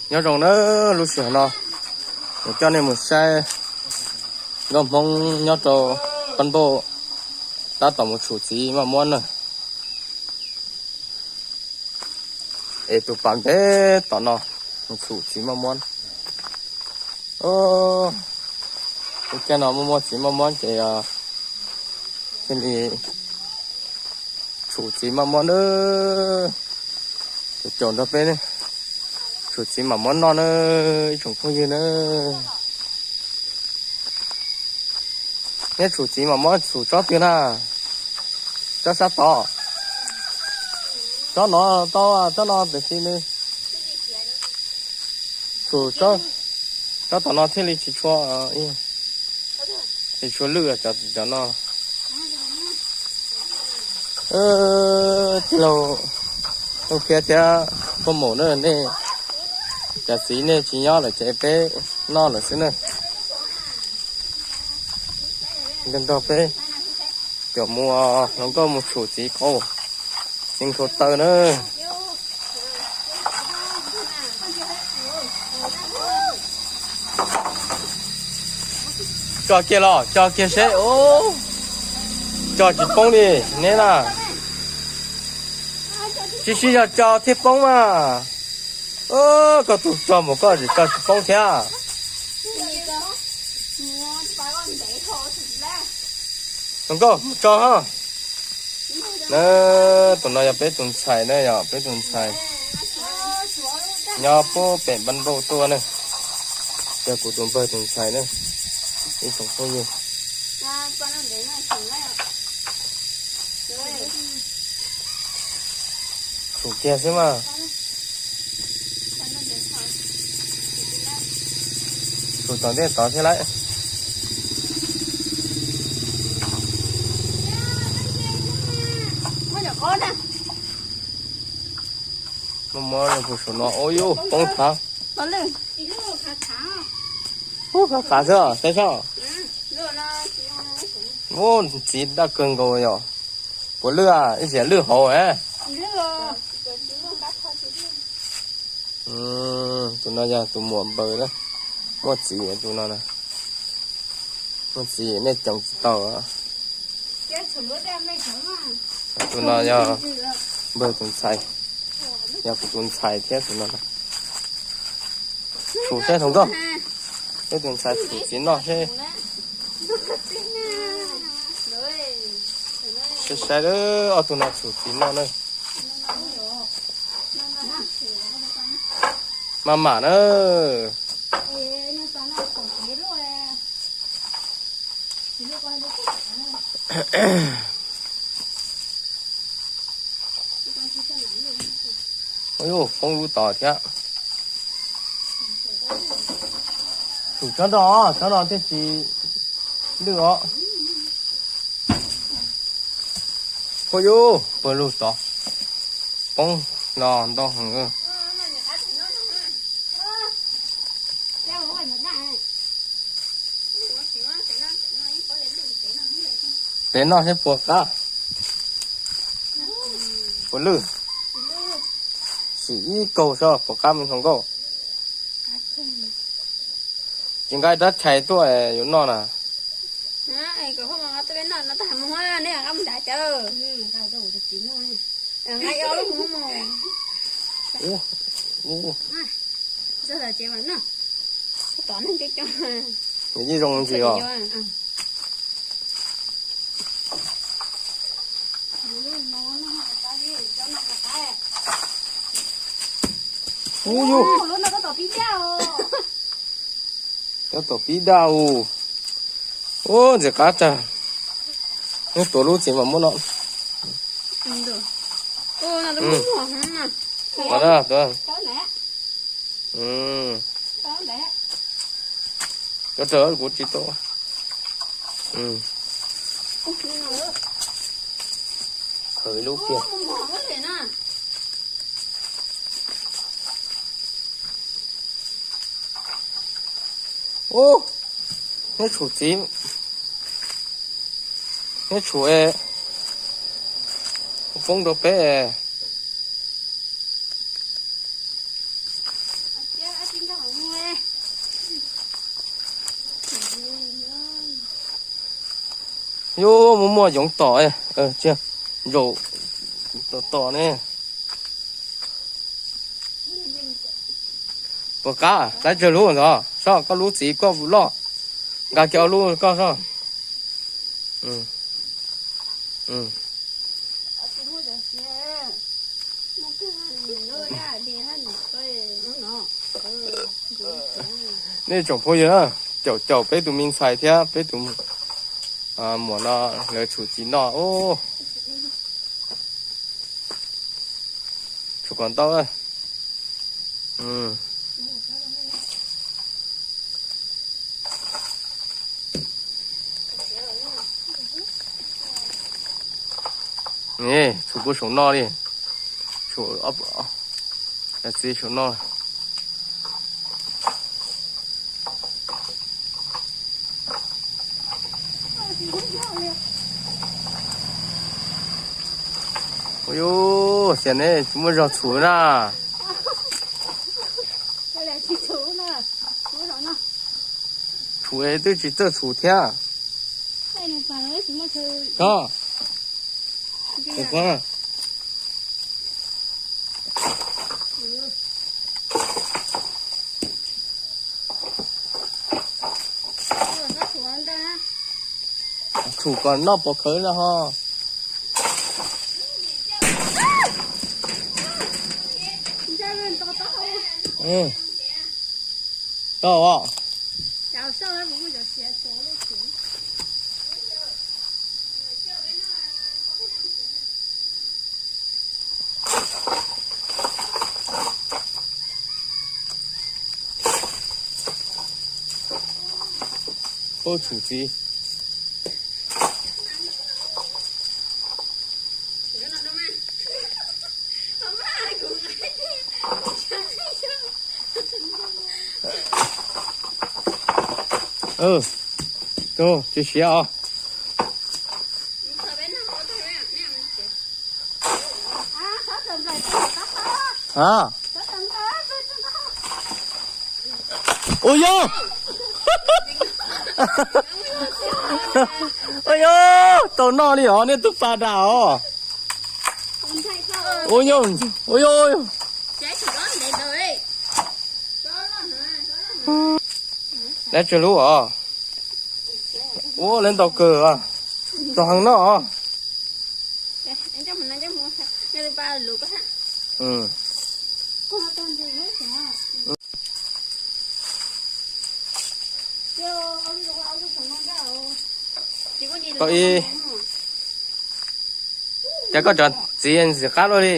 Nyob zoo nawb, lub sij hawm no kuv coj nej mus saib nkauj Hmoob nyob rau Paj Npauj tab tom mus tshum txiv maj muab na. Es tus pas ntev tom no mus tshum txiv maj muab. Ub, ub, caij no muaj muaj txiv maj muab ces thiaj li tshum txiv maj muab nawb. Caum caum nrog peb tshum txiv mam muab noj nawb ib tsoom phooj ywg nawb. Neb tshum txiv mam muab tshum tsob twg na? Tsob sab tod. Tsob no tau, tsob no tiam sis nws tshum tsob, tsob tom no thiaj li tsis tshua, tsis tshua lwj cov no. Tij laug Tooj Khiab thiab Paj Maum na, nej cov txiv nej tsis nyob lawm ces peb noj lawm xwb na. Nrog nrog peb cov mus hluas nkauj mus tshum txiv qau, txiv nkhaus taw na. Tso kiag los, tso kiag seb. Tso tsis poob li neb na. Tsis sib zog tso thiaj poob mas. Koj tus tso mas koj tsis tso tsis poob thiab. Tus nkauj mus tso ho. Na, tus no yog peb tus ntxhais na, yog peb tus ntxhais nyob puag pem Npab Npauj tuaj na. Yog kuv tus npawg tus ntxhais na, ib tsoom phooj ywg. Tshum kiag xwb mas. Tshum tom ntej tod thiab lauj. Muab muab rau saum no, ua yuj poob thav. Ub, qab qab xwb os, saib soj. Ub, txiv daj kawg nkaus yom. Puas lwj, ib ntsis lwj hauv. Tus no yog tus muam npawg, muaj txiv tus no na. Muaj txiv nej coom tsis tau. Tus no yog npawg tus ntxhais, yog kuv tus ntxhais thiab tus no. Tshum seb thaum nkauj, peb tus ntxhais tshum txiv noj seb. Saib saib, ob tug no tshum txiv noj na. Maj mam na. Ua yuj, poob lub tod thiab. Tshum tsob no, tsob no thiaj tsis lwj os. Ua yuj, pawg lug tod poob no ntau heev. Peb noj seb puas qab, puas lwj. Sim ib kaug seb puas qab me hluas nkauj. Tsis nqa rab tshais tuaj yuav noj na. Yeej zoo ntsis os. Ub yuj, tab tom pib daj us. Ub, ntxim qab tag. Neb tuav lub txiv mam muab no. Cov raws kuv tsis tau. Khaws lub kiag. Ub, neb tshum txiv, neb tshum es poob rau peb. Yus muaj muaj yoov tom, ntsaum tom tom ne. Puas qab, laib tsawg lub ntawd sob, koj lub txiv koj loj, nqa kiag ob lub koj sob. Nej tsoom phooj ywg, caum caum peb tus me ntxhais thiab peb tus muam no, lawv txhum txiv noj. Tshuav kom ntau. Txhum puag saum no li, txhum, txiv saum no. Ua yus xiam ne, tsis muaj zog txhum na. Txhum es twb tsis txawj txhum thiab. Txhum kom noj pov khawv no ho. Tau os. Puag txhum txiv. Tsis siav os. Ua yog, ua yog, tau noj li os nej tus pas dam os. Ua yog, ua yog, laib tsawg lub os. Ua lawv ntau kawg, tau heev noj os. Koj ib, cas koj cov txiv ntxim qab luaj li.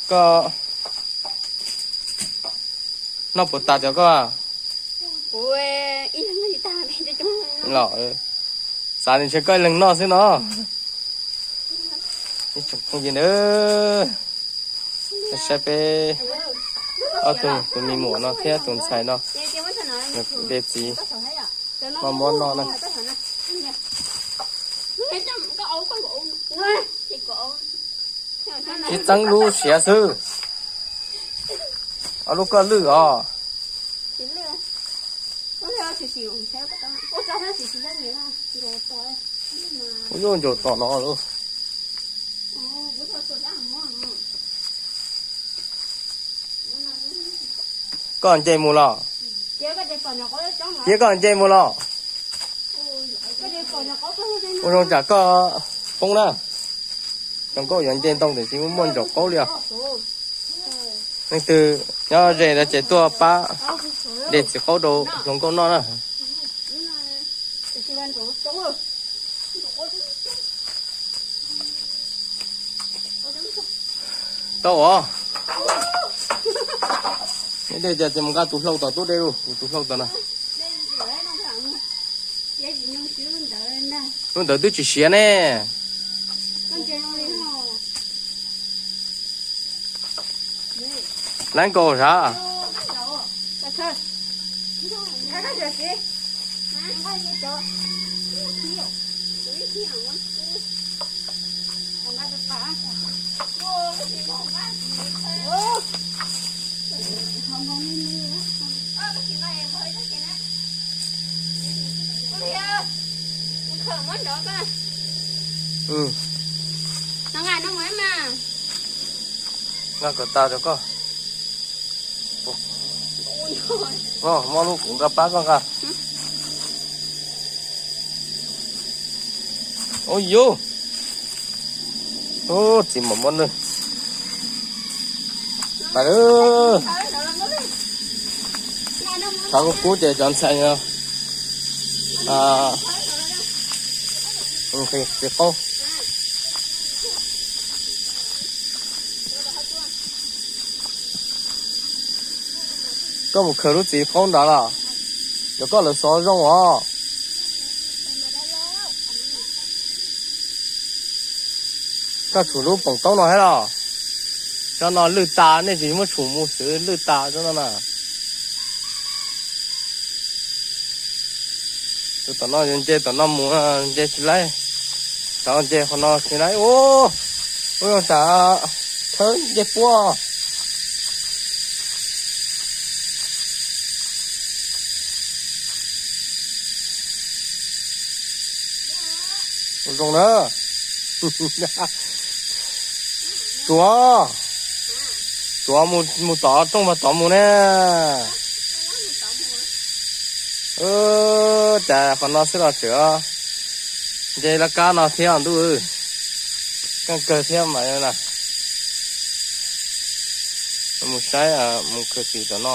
Koj noj puas tas cov koj? Los, xav tias ntshe koj ib leeg noj xwb no. Ib tsoom phooj ywg na, saib peb ob tug, tus me muam no thiab tus ntxhais no, de txiv maj muab noj na. Tsis txeeb lub siav xwb. Ob lub koj lwj os. Ua yuj ntsaum tom no lauj. Koj nce mus los? Cia koj nce mus los? Ua zoo tsam koj poob na. Zoo nkauj yuav nce ntoo tiam sis muaj ntsaum qaub li os. Leej twg nyob ze no ces tuaj pab de txiv qaub rau hluas nkauj noj na. Tau os. Neb de tias mus nqa tus hlau tom tub de lauj, kuv tus hlau tom no. Lub ntawd twb tsis siav ne. Lab nkaus sav. Nqa kom tas rau koj. Muaj lub kuv nqa pab koj nqa. Ua yuv, txiv mos muab nws. Pais lawm. Tshav kub kub ces cov ntxhais txiv qaub. Koj mus khaws lub txiv qaub nrad los? Cov koj lawv xov zoo os. Koj tshuav lub poom taub no thiab los? Cov no lwj tas, nej tsis muab tshum mus xwb, lwj tas cov no na. Tus tom no nce tom no mus, nce tsis laib. Cov nce qhov no tsis laib. Ub, ub, tsam thawb nce puab. Zoo na. Tsuav, tsuav mus tod, rooj mas tod mus ne. Cas qhov no xwb los tseem nce laj kab no thiab ntuj. Keej kawg thiab mas na. Mus saib, mus khaws txiv tom no.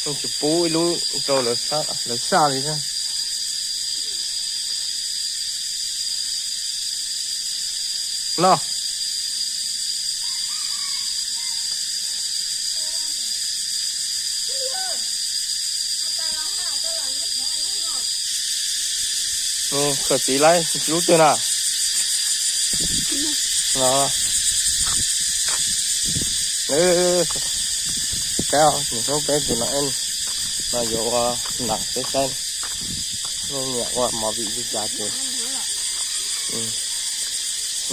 Yeej tsis pub ib lub rau lawv saj li thiab. No. Mus khaws txiv laib lub twg na? No. Saib, hnub peb tus no, no yuav ua nam peb saib, nej nyiam ua movie li cas ces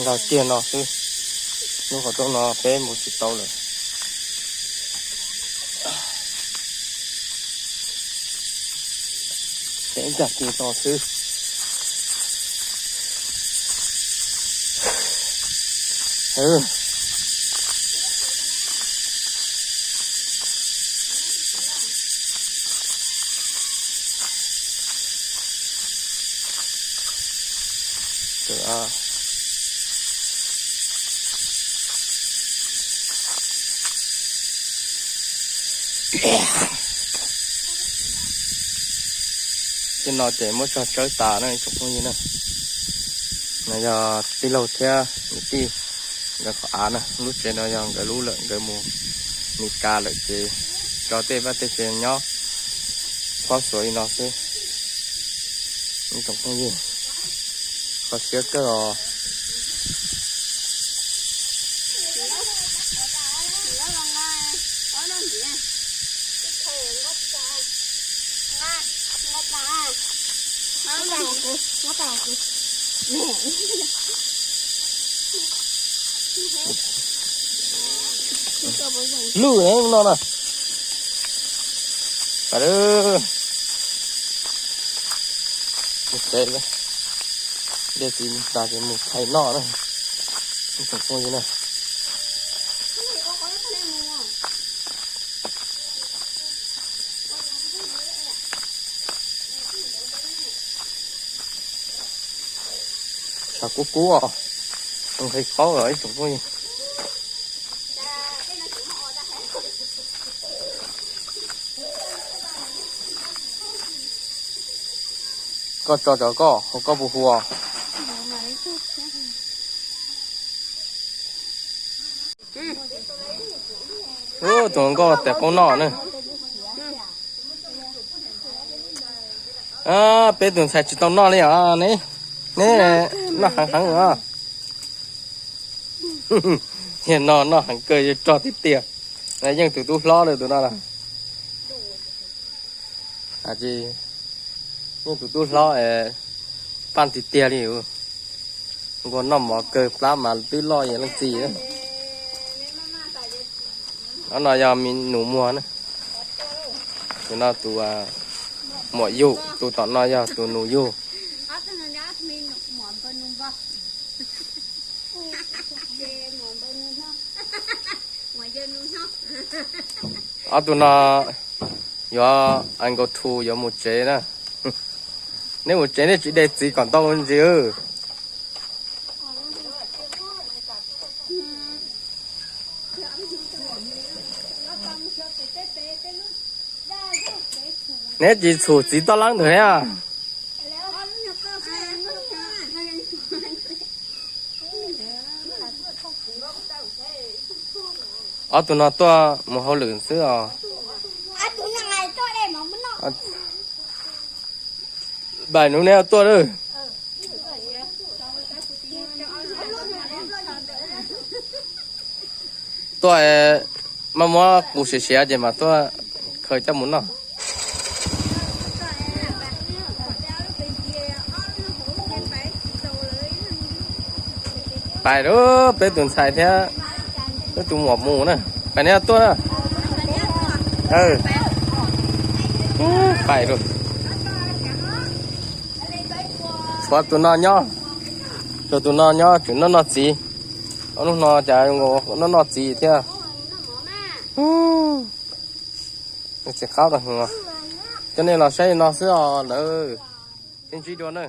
nqa kiag no xwb. Lub qhov rooj no peb mus tsis tau lawm. Peb nkag kiag no xwb. Tej no ces muab tso tsawb tas na tsoom phooj ywg na. No yog tij laug thiab niam tij nkawd qhov av na, lub tsev no yog nkawd lub lawm, nkawd mus Mes Kas lawm ces tso tej vaj tej tsev nyob phob xuav li no xwb. Tsoom phooj ywg, kho siab kawg os. Lwj no na. Pais lawm. Mus tsev lawm. Dej txiv tas ces mus thaiv noj na. Tsoom phooj ywg na. Tshav kub kub os, nqhis qaub os ib tsoom phooj ywg. Koj tso cov koj, koj puas hu os? Tus nkauj tes qaub noj na. Peb tus ntxhais tsis tau noj li os ne. Ne, noj heev heev os. Thiaj no noj heev kawg yuav rog tiag tiag. Yeej tus tub hlob lawm tus no na. Yeej tus tub hlob es paj tiag tiag li. Nkaus noj mov kawg plab mas twb loj yog leej txiv. Ob no yog me nus muag na. Tus no tus muam yug, tus tom no yog tus nus yug. Ob tug no yuav a nkaus thu yuav mus tsev na. Neb mus tsev neb tsis de txiv kom ntau ntsis. Neb tsis txhum txiv toj lab ntawd thiab. Ob tug no tuaj mus hauj lwm xwb os. Npaim nub neb tuaj lawm. Tuaj, maj muab qus siav siav ces mas tuaj khaws coj mus noj. Pais lawm peb tus ntxhais thiab peb tus muam mus na. Pais neb tuaj na. Pais lawm. Tshuav tus no nyob, tshuav tus no nyob tseem noj noj txiv. Ob hnub no cas noj noj txiv thiab. Txiv qab tag, coj nej los saib li no xwb os lawm. Sib ntsib dua na.